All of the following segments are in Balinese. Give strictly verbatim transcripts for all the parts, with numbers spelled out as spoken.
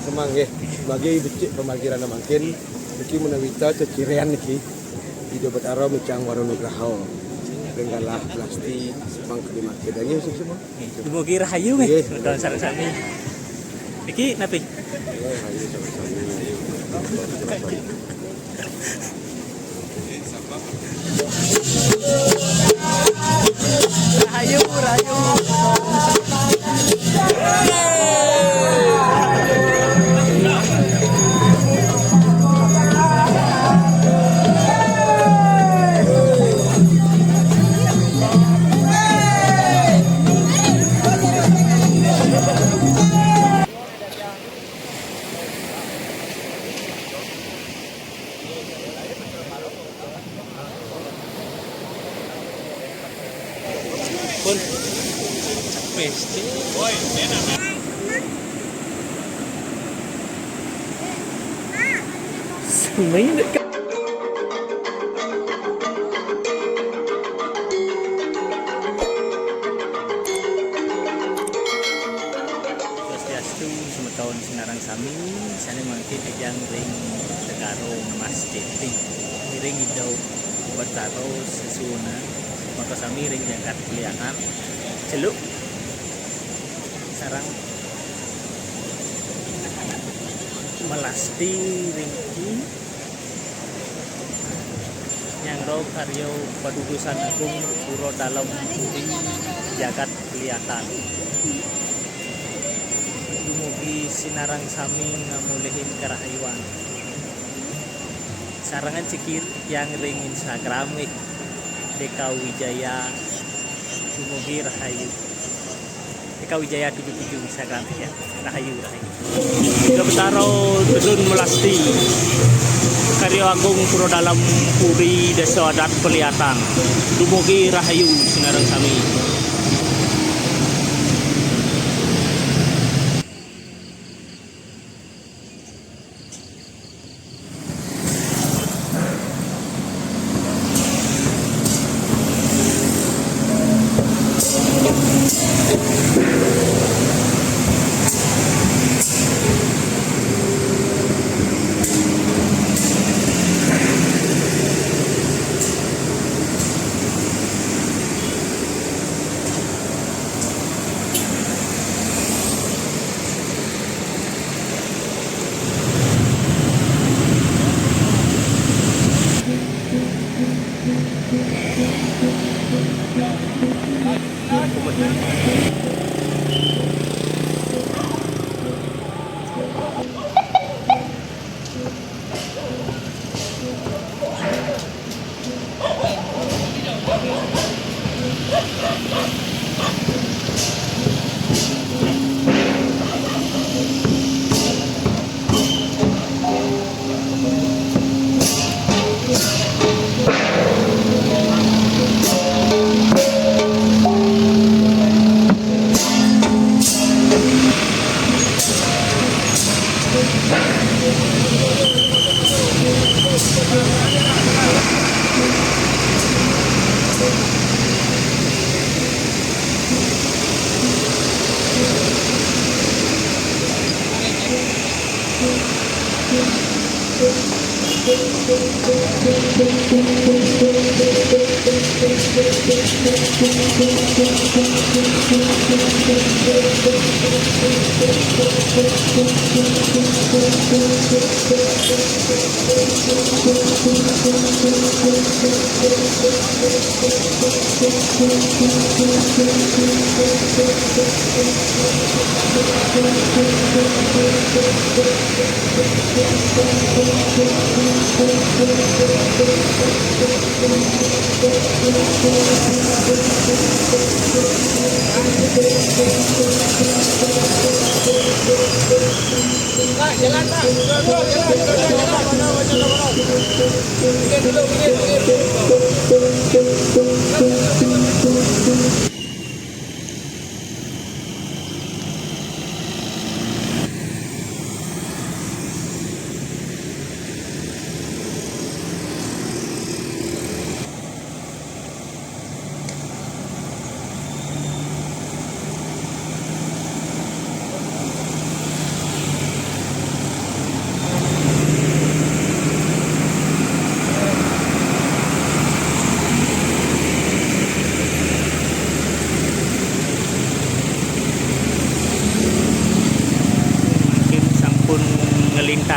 Semang nggih, bagi becik pamagiran mangkin, niki menawi ta ceciren niki. Ida Betara micang wara nugraha. Ring galah pasti semang kadi mangkin. Nggih, sukses semua. Dumugi rahayu nggih, nggih, sareng sami. Niki napi? Nggih, rahayu sareng sami. Rahayu, rahayu. Pun. Peste. Semai dekat. Swastiastu, semeton sinareng sami, sane mangkin ejang ring Segara Mas Ciping. Ngiring Ida Betara sesuunan, maka sami ring jagat Keliatan, Celuk, sareng melasti ring niki. Nyanggra karya padudusan agung Pura Dalem Puri jagat Keliatan. Dumugi sinareng sami ngamulihin karahayuan. Sarengan cekir yang ring Instagram nggih. D K Wijaya. Dumugi rahayu. Eka Wijaya tujuh tujuh Instagram ya. Rahayu, rahayu. Ida Betara Tedun Melasti. Karya Agung Pura Dalem Puri Desa Adat Peliatan. Dumugi rahayu sinareng sami.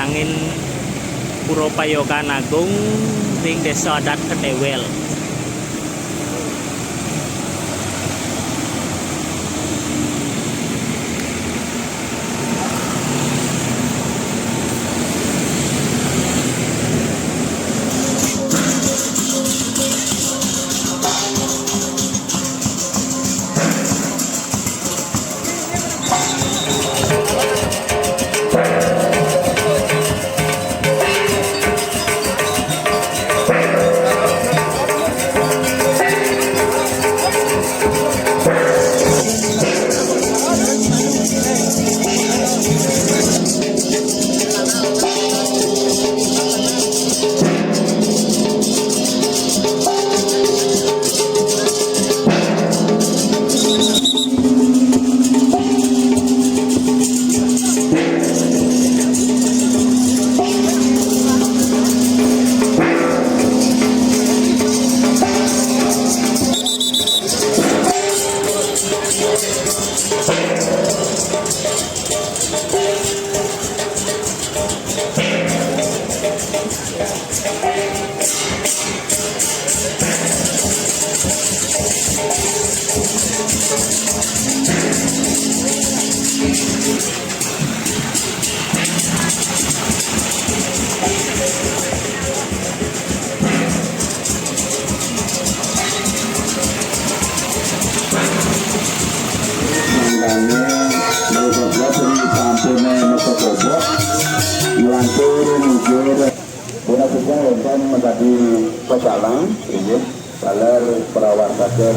Angin Pura Payokan Agung ring Désa Adat Ketewel. Mangkane, menawi sampune masa kobok, nglantur mujur. Punapa wonten makadi pecalang, inggih, taler prawartaka.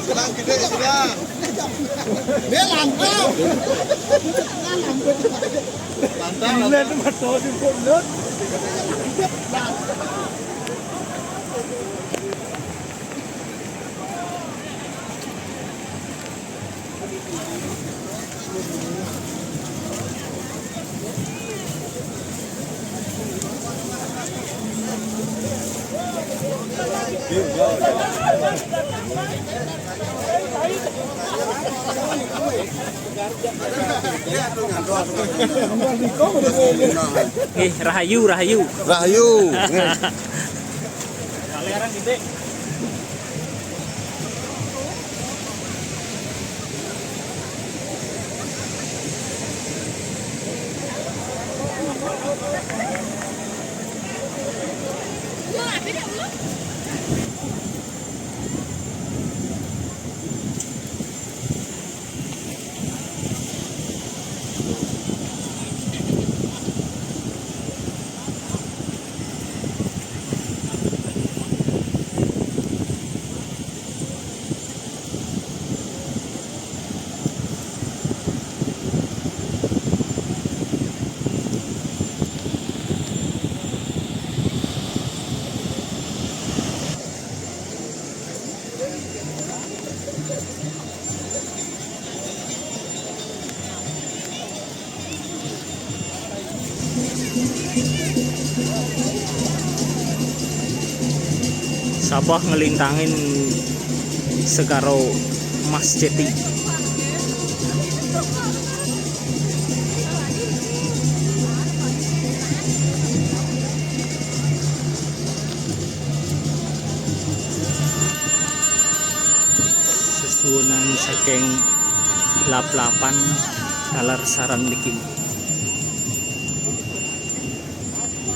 Silang gede, silang. Dia langkau. Langkau. Gila, itu mah tahu di mulut. Nggih, rahayu, rahayu. Rahayu. Nggih. Sabah ngelintangin Segara Mas Jeti. Sesuunan saking Lap-lapan kaler sareng niki.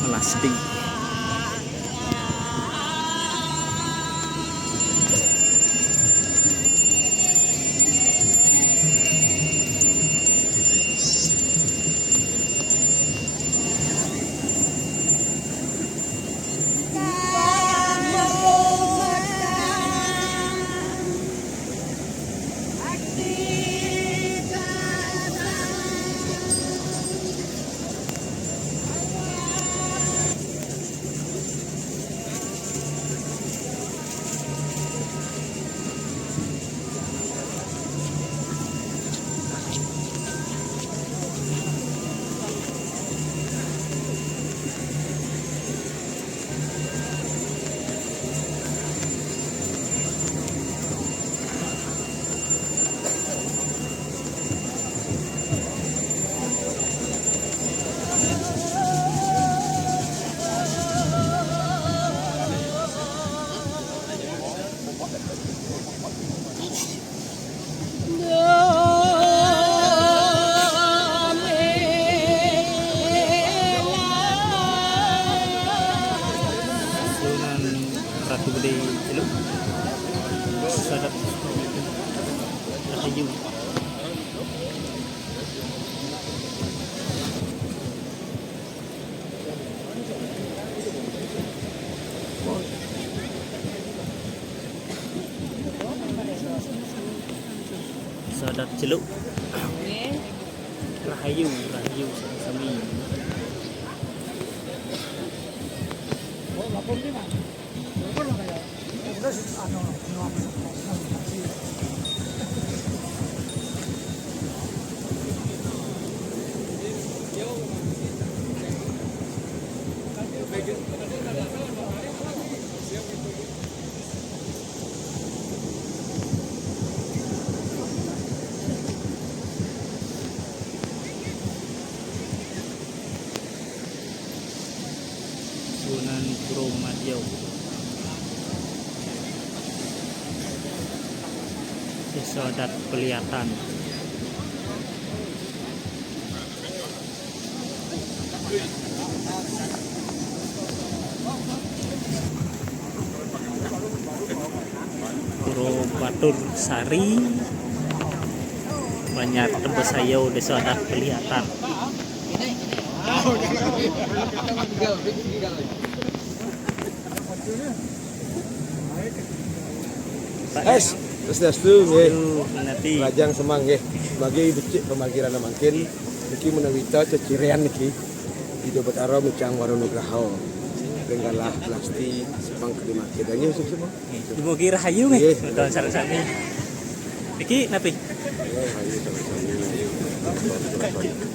Melastik. Sunan Ratu Gede Celuk. Sadap. Rahayu. Sadap Celuk. Nggih. Rahayu, rahayu sami-sami. Sunan Bromadya. Désa Adat Peliatan. Pura Batur Sari, Banjar Tebes Ayo, Désa Adat Peliatan. Pak. Es, Swastiastu, nggih. Aduh, nanti. Lajeng semeng, nggih. Bagi becik pamagiran mangkin, niki menawita ceciren niki. Ida Betara micang wara nugraha. Ring galah pasti semeng kedhi mangkin. Nggih, sukses semeng. Dumugi rahayu nggih. Nggih. Betul, sareng sami. Niki napi? Nggih, rahayu, sareng sami.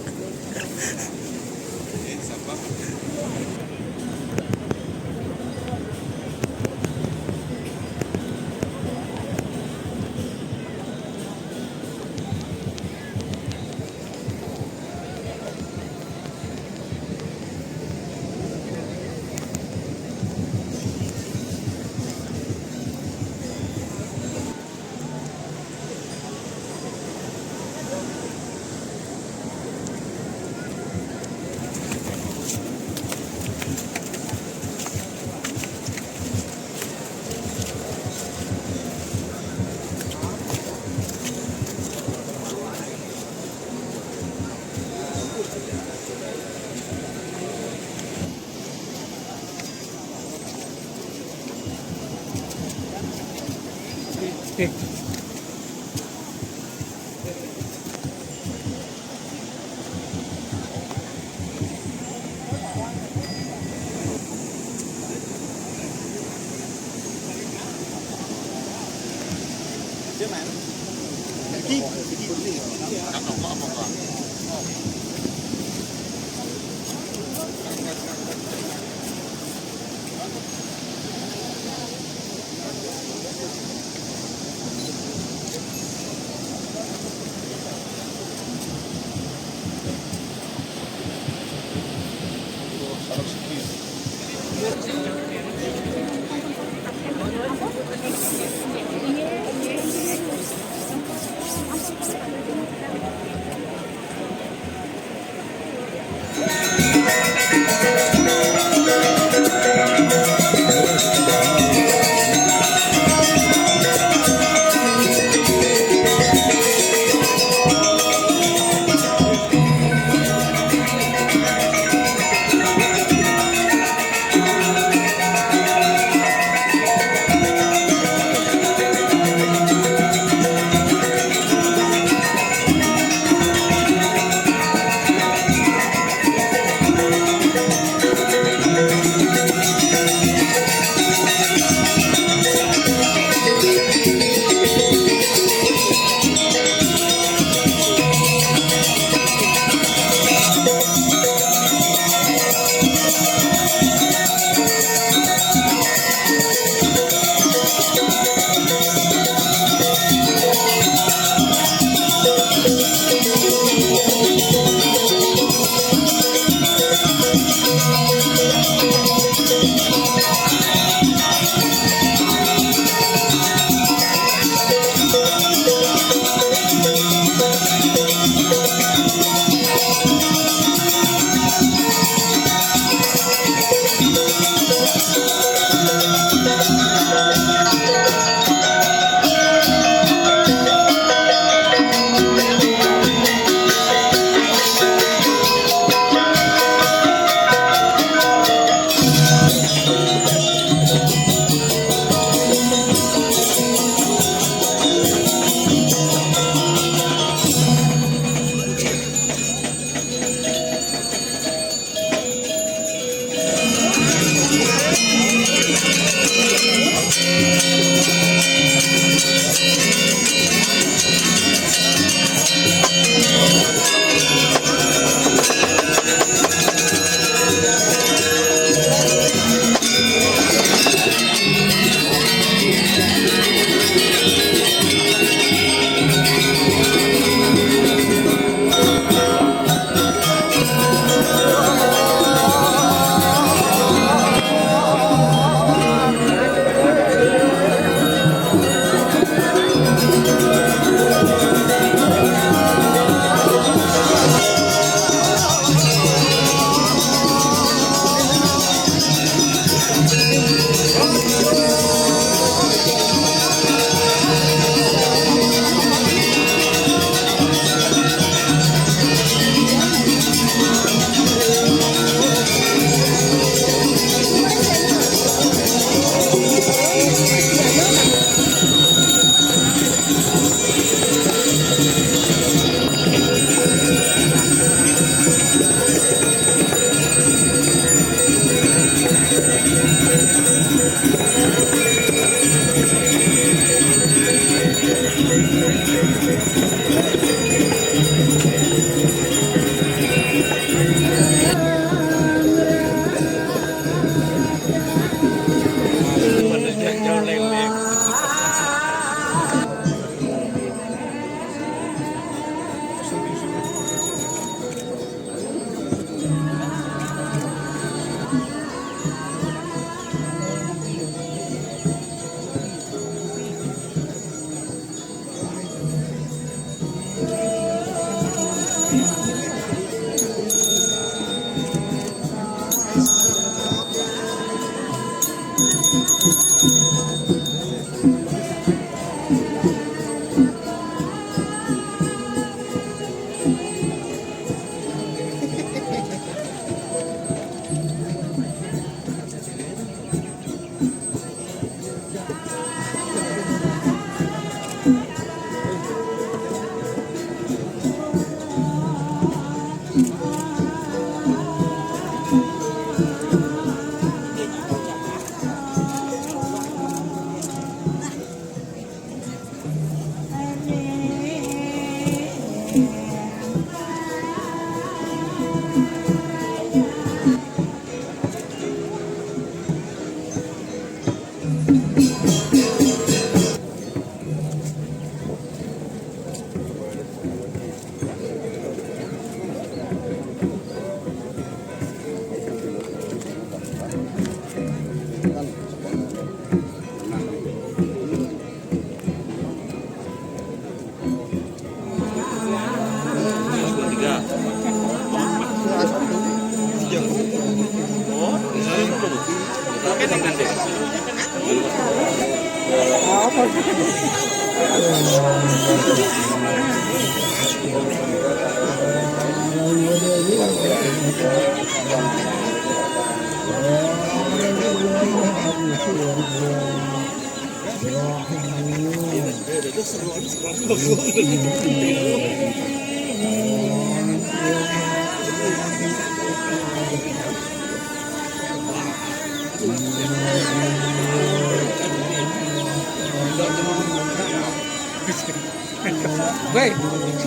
Weh,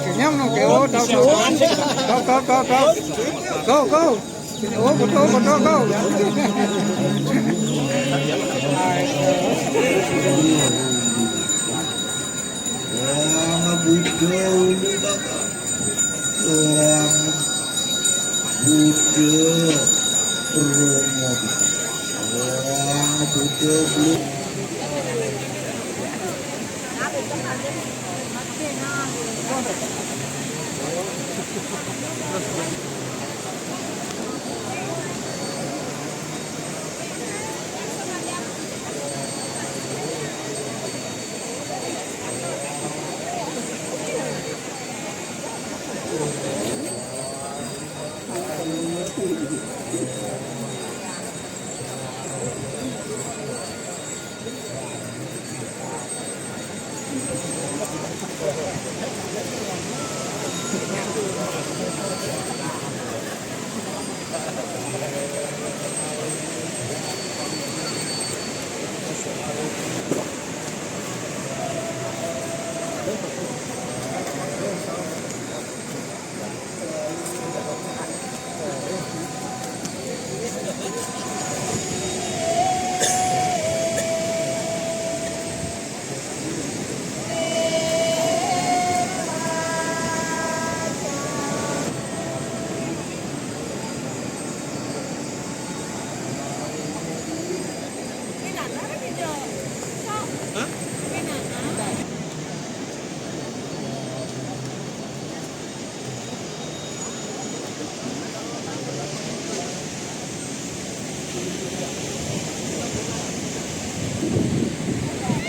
kenyang no ke, oh, tau, tau, tau, tau, tau, tau. Go, go. Oh, betul, betul, go. Wah, betul, Bapak. Wah, betul. Romo. Wah, betul, belum.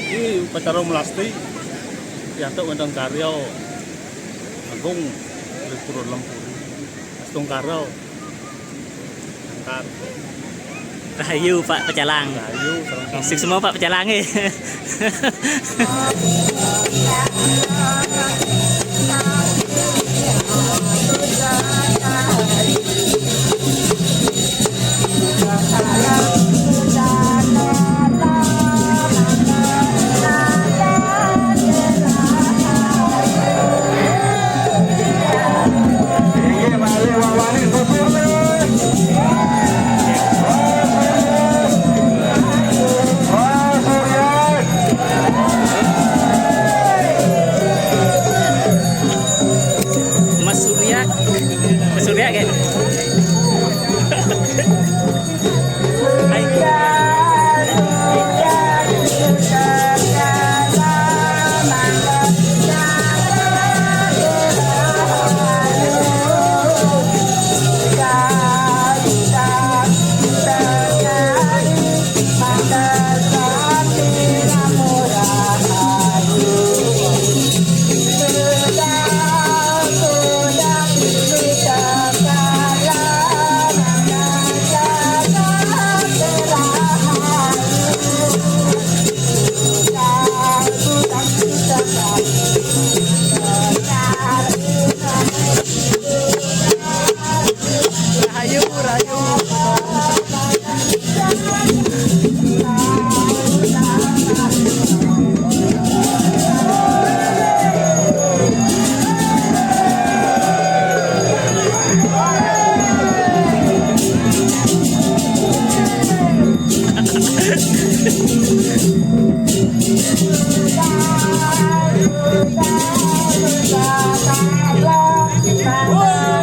Ini upacara melasti, ya, tak wonten karya agung dari Purworejo. Astungkara. Angkat. Rahayu, Pak Pecalang. Rahayu, sareng sami. Sukses semua, Pak Pecalang, eh. Mas Surya, Mas Surya, kayak. Hai. Rahayu, rahayu.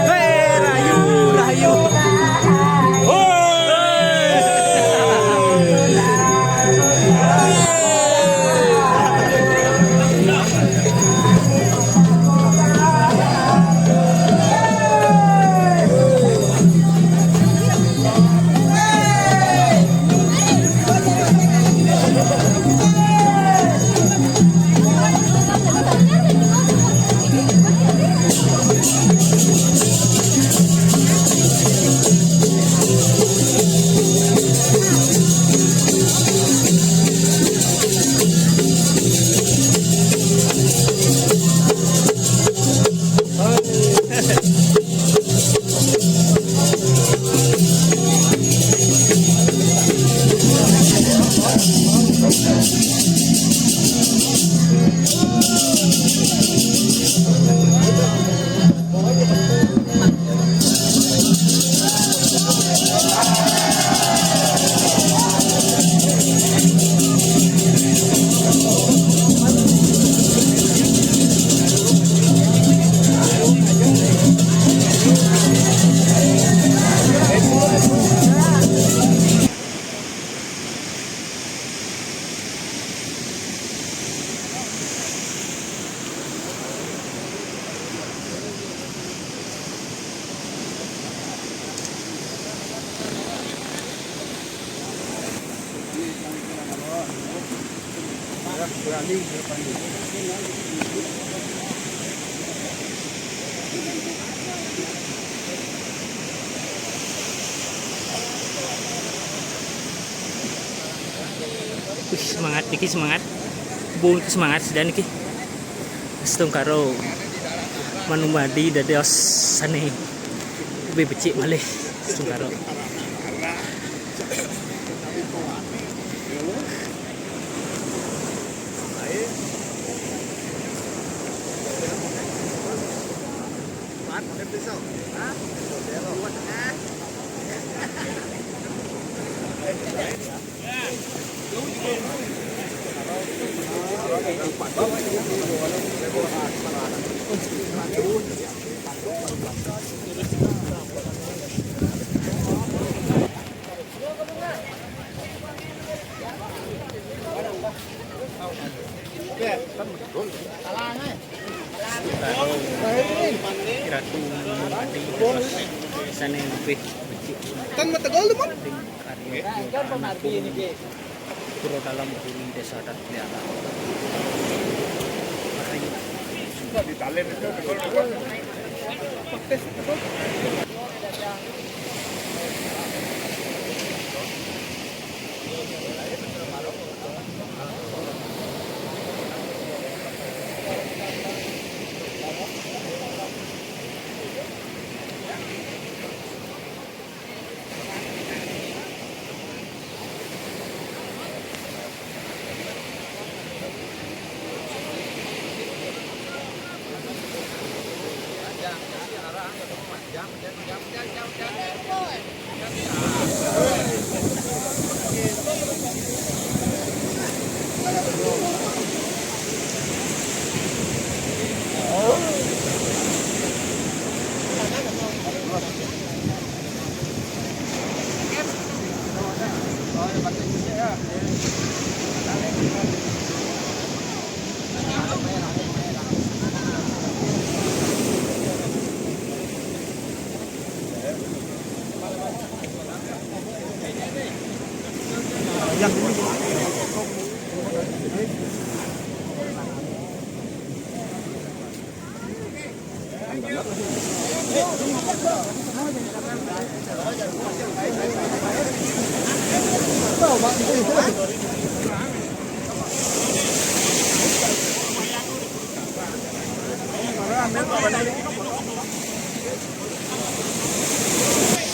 Hei, rahayu, rahayu. Hei. Wih, semangat niki, semangat. Bung niki semangat sida niki. Astungkara manumadi dados sane lebih becik malih. Astungkara. Ratu Mati sane lebih becik Tan matagal naman. Puro dalam, puro desa dan kelihatan.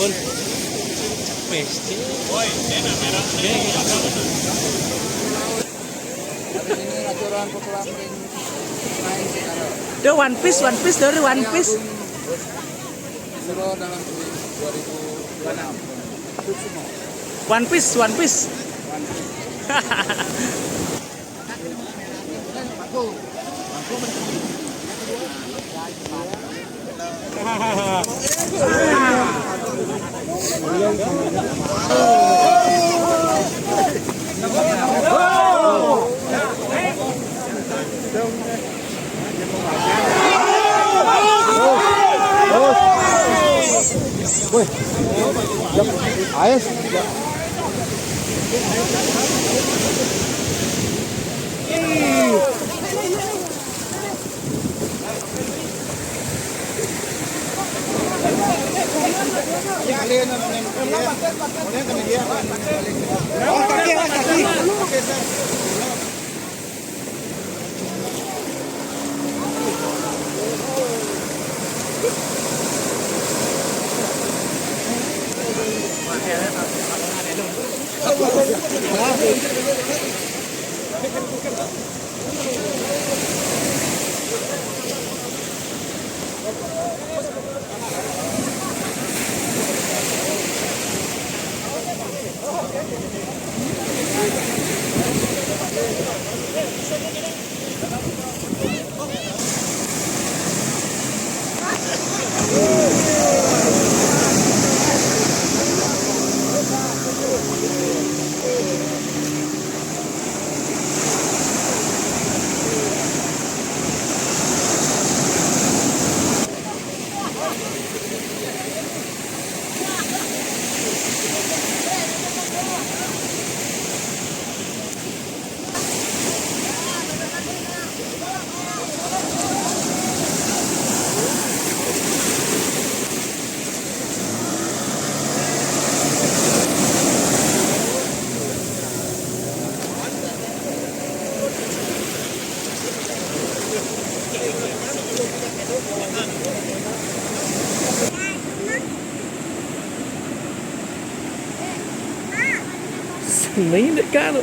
Full. Wes, cek. Ini acuran pepelang ring main sekarang. Dia One Piece, One Piece dari One Piece. Suro dalam dua ribu dua puluh enam. One Piece, One Piece. One Piece. Woi. Yap. Ais. Yap. Seni dek kanu.